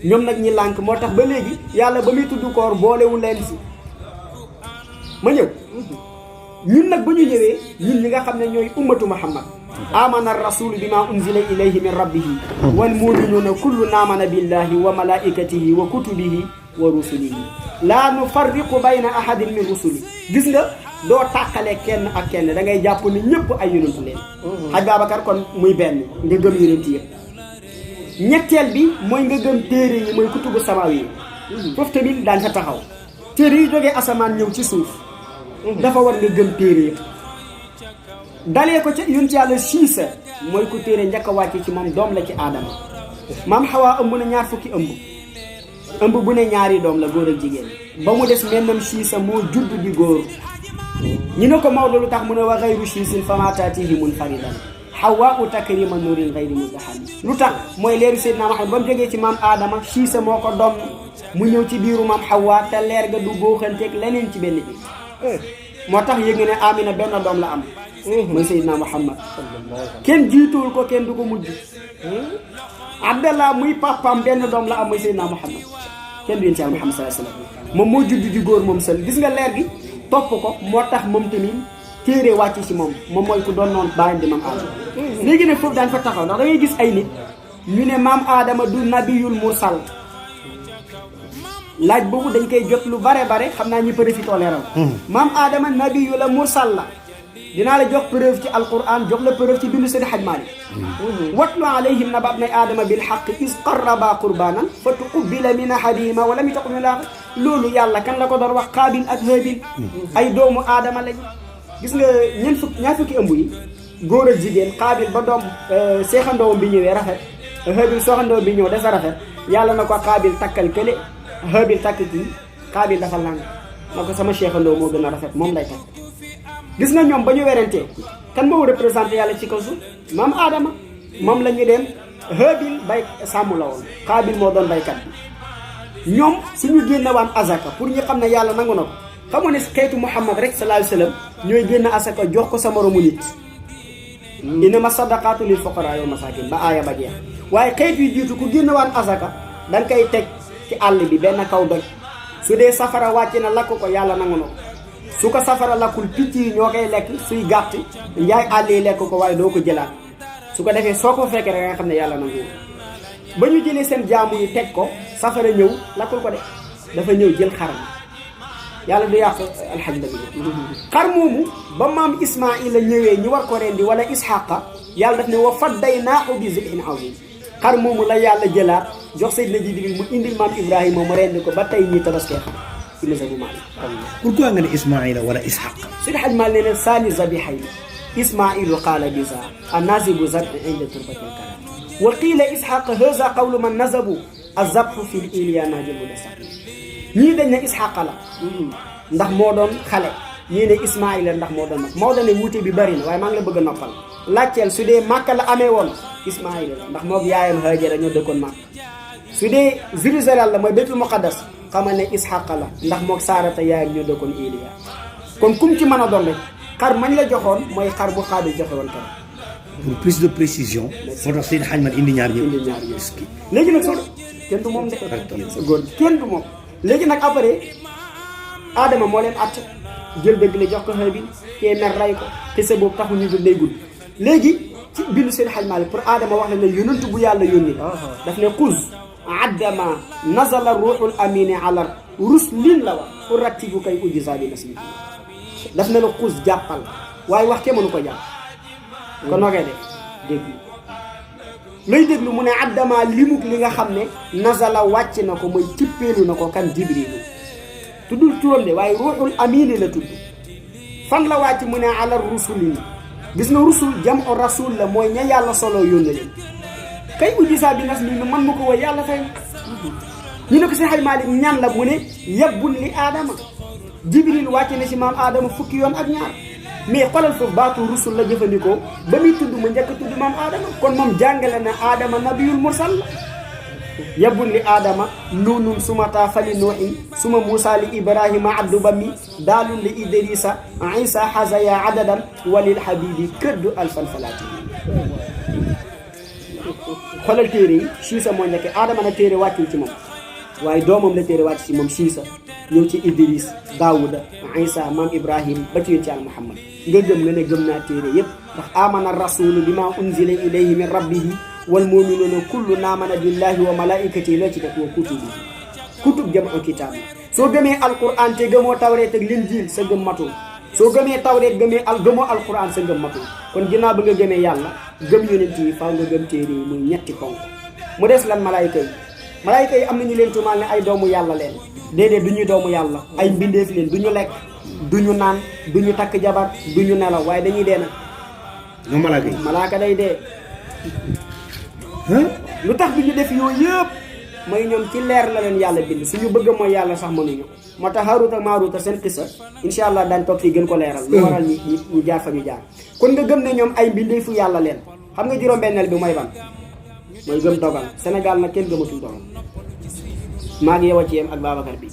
ñoom nag ñi lànk moo tax ba léegi yàlla ba muy tudd koor boolewul leen si ma ñëw ñun nag bu ñu ñëwee ñun ñi nga xam ne ñooy ummatu muhammad amana rasulu bima unzila ilayhi min rabbihi wal muminuuna kullun amana billahi wa malaikatihi wa kutubihi wa rusulihi la nufarriqu bayna ahadin min rusuli gis nga doo tàqale kenn ak kenn da ngay jàpp ni ñëpp ay yonentu leen xaj Babacar kon muy benn nga gëm yonent yëpp ñetteel bi mooy nga gëm téere yi mooy kutubu samaawi yi foofu tamit daan fa taxaw téere yi jógee asamaan ñëw ci suuf dafa war nga gëm téere yëpp dalee ko ca yonent yàlla Siisa mooy ku téere njëkk a wàcce ci moom doom la ci aadama maam Xawaa ëmb na ñaar fukki ëmb bu ne ñaari doom la góor ak jigéen ba mu des mennam Siisa moo judd di góor ñu ne ko Maodo lu tax mu ne wa xayru siisin fama taatihi munfaridan Xawaa takrima nuurin xayri muzdaxami lu tax mooy leeru Seydina Muhammad ba mu jógee ci maam aadama Siisa moo ko doom mu ñëw ci biiru maam Xawaa te leer ga du booxanteeg leneen ci benn bi moo tax yëg nga ne Amina benn doom la am mooy Seydina Muhammad kenn jiituwul ko kenn du ko mujj Abdallah muy papaam benn doom la am mooy Seydina Muhammad kenn du yéen ci Yàlla Muhammad sallallahu alayhi wasallam moom moo judd di góor moom sel gis nga leer gi topp ko moo tax moom tamit téere wàcc ci moom mooy ku doon noonu bàyyam di maam Adama léegi nag foofu daan fa taxaw ndax da ngay gis ay nit ñu ne maam Adama du nabiyul mursal laaj boobu dañ koy jot lu bare xam naa ñu profité leeral maam Adama nabiyu la mursal la dinaa la jox preuve ci alquran jox la preuve ci bindu Seydi Hadj Malick watlu alayhim naba ibnay aadama bil haqq is qarraba qurbanan fa tuqbila min ahadihima wa lam yutaqabbal min al-akhar loolu yàlla kan la ko doon wax Qaabil ak Haabil ay doomu aadama lañ gis nga ñaar fukki ëmb yi góor ak jigéen Qaabil ba doom seexandoom bi ñëwee rafet Haabil soxandoom bi ñëw dafa rafet yàlla na ko Qaabil takkal kële Haabil takk kii Qaabil dafa làng na ko sama seexandoo moo gën a rafet moom lay takk gis nga ñoom ba ñu werantee kan moo représenté yàlla ci kaw suuf maam Adama moom la ñu dem Haabil bay sàmm la woon Qaabil moo doon baykat bi ñoom suñu génne waan azaka pour ñu xam ne yàlla nangu na ko xamoo ne xeetu Muhammad rek sallallahu alayhi wasallam ñooy génn asaka jox ko sa moromu nit innama sadaqatu lil fuqara wal masakin ba aaya ba jeex waaye xeet yu jiitu ku génne waan azaka da nga koy teg ci àll bi benn kaw doj su dee safara wàcc na lakk ko yàlla nangu na ko su ko safara lakkul picc yi ñoo koy lekk suy gàtt njaay àll yi lekk ko waaye doo ko jëlaat su ko defee soo ko fekkee rek nga xam ne yàlla nangu ba ñu jëlee seen jaamu yi teg ko safara ñëw lakkul ko de dafa ñëw jël xar mi yàlla du yàq alhamdulilah xar moomu ba maam Ismaila ñëwee ñu war ko rendi wala Isxaqa yàlla daf ne wa faddaynaahu bi zibhin azim xar moomu la yàlla jëlaat jox Seydina Jibril mu indil maam Ibrahima mu rendi ko ba tey ñii tabaskee xam ci mazhabu Maalik. pourquoi nga ne Ismaila wala Ishaq. Seydi Hadj Malick nee na saani zabihayni Ismailu qaala biza annasibu zabhi inda turbatil karam wa qiila Ishaq haza qawlu man nazabu azabhu fi iliya najil mudasaqi ñii dañ ne Ishaq la ndax moo doon xale ñii ne Ismaila ndax moo doon mag moo doon ne wuute bi bëri na waaye maa ngi la bëgg a noppal laajteel su dee Màkka la amee woon Ismaila la ndax moog yaayam Haajara ñoo dëkkoon Màkka su dee Jérusalem la mooy Baytul Muqaddas xamal ne Isxaqa la ndax moog Saarata yaayam ñoo dëkkoon Iliya kon kum ci mën a doon rek xar mañ la joxoon mooy xar bu Xaabil joxe woon keroog. pour plus de précision. moo tax Seydi Hadj Malick indi ñaar ñëpp. indi ñaar ñëpp léegi nag soo kenn du moom de. góor kenn du moom léegi nag après Adama moo leen att jël dëgg la jox ko Haabil kee mer ray ko te sa boobu taxu ñu jël day gudd léegi ci bindu Seydi Hadj Malick pour Adama wax na ne yonent bu yàlla yónni daf ne xuz addama nazala ruuxul amini ala ruslin la wax pour rattibu kay ujisa bi nasmi daf ne la xuz jàppal waaye wax ke mënu ko jàpp kon noo koy def déglu lay déglu mu ne addama limuk li nga xam ne nazala wàcc na ko mooy tippeelu na ko kan jibrilu tuddul turam de waaye ruuxul amini la tudd fan la wàcc mu ne ala rusulin gis nga rusul jam o rasul la mooy ña yàlla solo yónne leen kay ujisa bi nas mi man ma ko woy yàlla fay ñu ne ko si Hadj Malick ñan la mu ne yebbul li aadama jibril wàcce na si maam aadama fukki yoon ak ñaar mais xoolal foofu baatu rusul la jëfandikoo ba muy tudd ma njëkk a tudd maam aadama kon moom jàngale na aadama nabiyul mursal la yebbul li aadama nuunun sumata fali nuuhin suma muusa li ibrahima abdu bami daalun li idrisa isa hazaya adadan walil habibi këddu alfan falaati xoolal téere yi Siisa moo njëkke Aadama na téere wàccul ci moom waaye doomam la téere wàcc ci moom Siisa ñëw ci Idris Daawuda Isa maam Ibrahim ba ci yéen ci al Muhammad nga gëm nga ne gëm naa téere yépp ndax amana rasulu bima unzila ilayhi min rabbihi wal mu'minuna kullu amana billahi wa malaikatihi la ci def wa kutubihi kutub jëm un kitaab la soo gëmee alquran te gëmoo tawreet ak linjiil sa gëm matul soo gëmee tawreet gëmoo alquran sa gëm matul kon ginnaaw ba nga gëmee yàlla gëm yonent yi faaw nga gëm téere yi muy ñetti ponk mu des lan malaayika yi am nañu leen tuumaal ne ay doomu yàlla leen déedéet du ñuy doomu yàlla ay mbindeef leen du ñu lekk du ñu naan du ñu takk jabar du ñu nelaw waaye dañuy dee nag ñoom malaaka yi malaaka day dee lu tax bi ñu def yooyu yëpp mooy ñoom ci leer la leen yàlla bind suñu bëgg mooy yàlla sax mënuñu moo tax Haaruut ak Maaruut seen xisa insha allah daañ toog fii gën ko leeral lu waral ñu jaar fa ñu jaar kon nga gëm ne ñoom ay mbindeefu yàlla leen xam nga juróom-benneel bi mooy ban mooy gëm dogal Sénégal nag kenn gëmatul dogal maa ngi yow a ci yem ak Babacar bi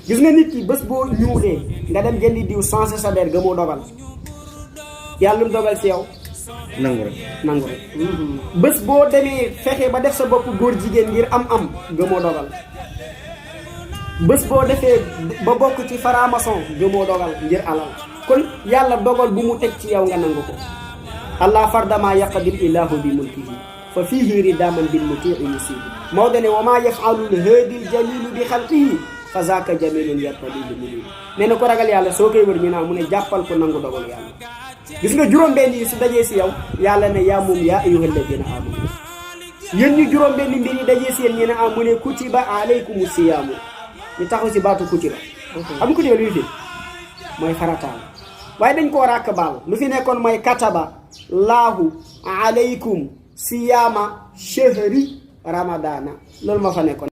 gis nga nit ki bés boo ñuulee nga dem jëndi diw sensé sa der gëmoo dogal yàlla lu dogal si yow nangu rek bés boo demee fexe ba def sa bopp góor jigéen ngir am gëmoo dogal bés boo defee ba bokk ci faramason gëmoo dogal ngir alal kon yàlla dogal bu mu teg ci yow nga nangu ko allah fardama yaqdir illahu bi mulkihi fa fihi ridaman bil mutii yusibu moo dane wa maa yafalu lhaadil jamilu bi xalqihi fa zaaka jamilun yartadihi munib nee na ko ragal yàlla soo koy wër ñu naa mu ne jàppal ko nangu dogal yàlla gis nga juróom-benn yi su dajee si yow yàlla ne yaa moom yaa ayyuhal ladina amanu yéen ñu juróom-benn mbir yi dajee si yéen ñu ne am mu ne kutiba alaykumu siyaamu ñu taxaw si baatu kutiba xam kutiba lu fi mooy farataal waaye dañ koo ràkk baal lu fi nekkoon mooy kataba laahu alaykum siyaama shahri ramadana loolu ma fa nekkoon